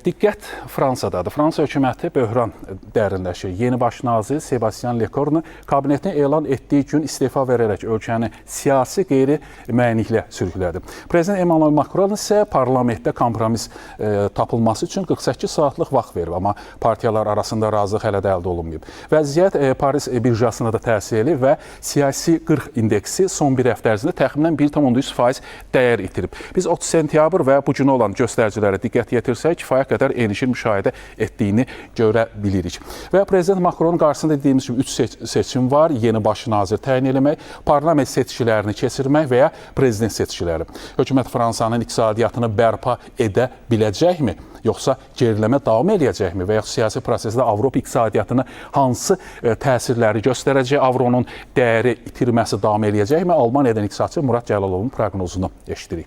Diqqət Fransadadır. Fransa hökuməti böhran dərinləşir. Yeni baş nazir Sebastien Lecornu kabinetini elan etdiyi gün istefa verərək ölkəni siyasi qeyri-müəyyənliklə sürüklədi. Prezident Emmanuel Macron isə parlamentdə kompromis tapılması üçün 48 saatlıq vaxt verib, amma partiyalar arasında razılıq hələ də əldə olunmayıb. Vəziyyət Paris birjasına da təsir eləyir və siyasi 40 indeksi son bir həftə ərzində təxminən 1,3% dəyər itirib. Biz 30 sentyabr və bu günə olan göstəricilərə diqqət yetirsək, kifayət qədər enişin müşahidə etdiyini görə bilirik. Və Prezident Macronun qarşısında dediyimiz kimi 3 seçim var. Yeni baş nazir təyin eləmək, parlament seçkilərini keçirmək və ya prezident seçkiləri. Hökumət Fransanın iqtisadiyyatını bərpa edə biləcəkmi? Yoxsa geriləmə davam eləyəcəkmi? Və yaxud siyasi prosesdə Avropa iqtisadiyyatını hansı təsirləri göstərəcək? Avronun dəyəri itirməsi davam eləyəcəkmi? Almaniyadan iqtisadçı Murad Cəlalovun proqnozunu eşidirik.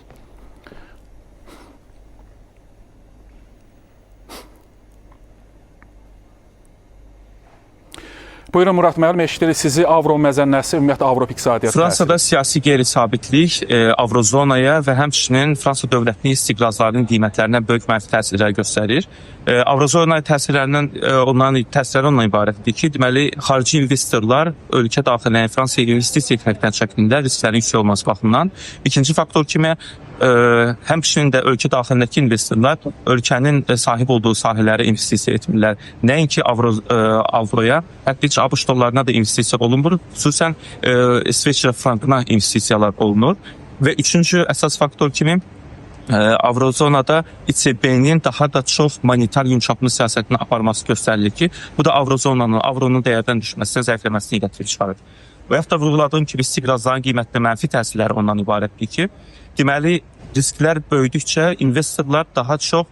Buyurun Murad müəllim, eşidirik sizi. Avro məzənnəsi, ümumiyyətlə Avropa iqtisadiyyatı. Fransada siyasi qeyri-sabitlik Avrozonaya və həmçinin Fransa dövlətinin istiqrazlarının qiymətlərinə böyük mənfi təsirlər göstərir. Avrozonaya təsirlərindən onların təsirləri ondan ibarətdir ki, deməli xarici investorlar ölkə daxilinə, yəni Fransaya investisiya etməkdən çəkinirlər, risklərin yüksək olması baxımından. İkinci faktor kimi həmçinin də ölkə daxilindəki investorlar ölkənin sahib olduğu sahələrə investisiya etmirlər. Nəinki avroya, hətta heç ABŞ dollarına da investisiya olunmur. Xüsusən İsveçrə frankına investisiyalar olunur. Və üçüncü əsas faktor kimi Avrozonada ECB-nin daha da çox monetar yumşaltma siyasətini aparması göstərilir ki, bu da Avrozonanın, avronun dəyərdən düşməsinə, zəifləməsinə gətirib çıxarır. Və yaxud da vurğuladığım kimi istiqrazların qiymətinə mənfi təsirləri ondan ibarətdir ki, deməli risklər böyüdükcə investorlar daha çox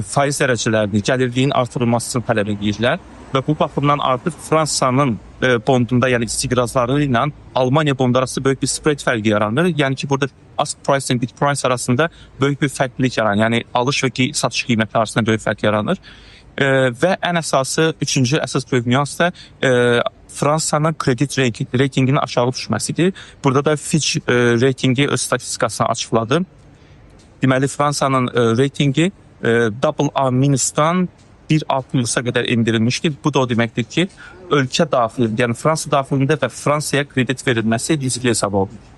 faiz dərəcələrini, gəlirliyin artırılmasını tələb edirlər və bu baxımdan artıq Fransanın bondunda, yəni istiqrazları ilə Almaniya bondu arasında böyük bir spread fərqi yaranır. Yəni ki, burada ask price and bid price arasında böyük bir fərqlilik yaranır. Yəni alış və satış qiyməti arasında böyük fərq yaranır. Və ən əsası üçüncü əsas böyük nüans da Fransanın kredit reytinginin aşağı düşməsidir. Burada da Fitch reytingi öz statistikasını açıqladı. Deməli Fransanın reytingi double A minusdan 1A plusa qədər endirilmişdir. Bu da o deməkdir ki, ölkə daxilində, yəni Fransa daxilində və Fransaya kredit verilməsi riskli hesab olunur.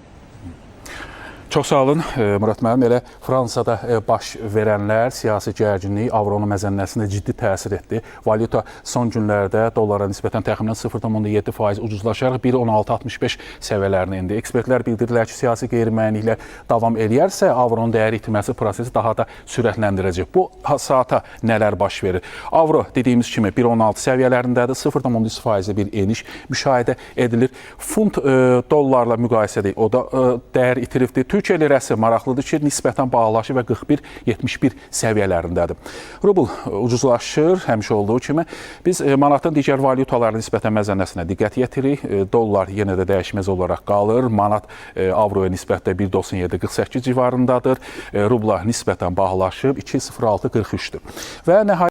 Çox sağ olun Murad müəllim. Elə Fransada baş verənlər, siyasi gərginlik avronun məzənnəsinə ciddi təsir etdi. Valyuta son günlərdə dollara nisbətən təxminən 0,7% ucuzlaşaraq 1,1665 səviyyələrinə endi. Ekspertlər bildirirlər ki, siyasi qeyri-müəyyənliklər davam eləyərsə, avronun dəyər itirməsi prosesi daha da sürətləndirəcək. Bu saata nələr baş verir? Avro dediyimiz kimi 1,16 səviyyələrindədir. 0,3% bir eniş müşahidə edilir. Funt dollarla müqayisədə o da dəyər itiribdir. Türkiyə lirəsi maraqlıdır ki, nisbətən bahalaşır və 41,71 səviyyələrindədir. Rubl ucuzlaşır, həmişə olduğu kimi. Biz manatın digər valyutalara nisbətən məzənnəsinə diqqət yetirik. Dollar yenə də dəyişməz olaraq qalır. Manat avroya nisbətdə 1,9748 civarındadır. Rubla nisbətən bahalaşıb 2,0643-dür. Və nəhayət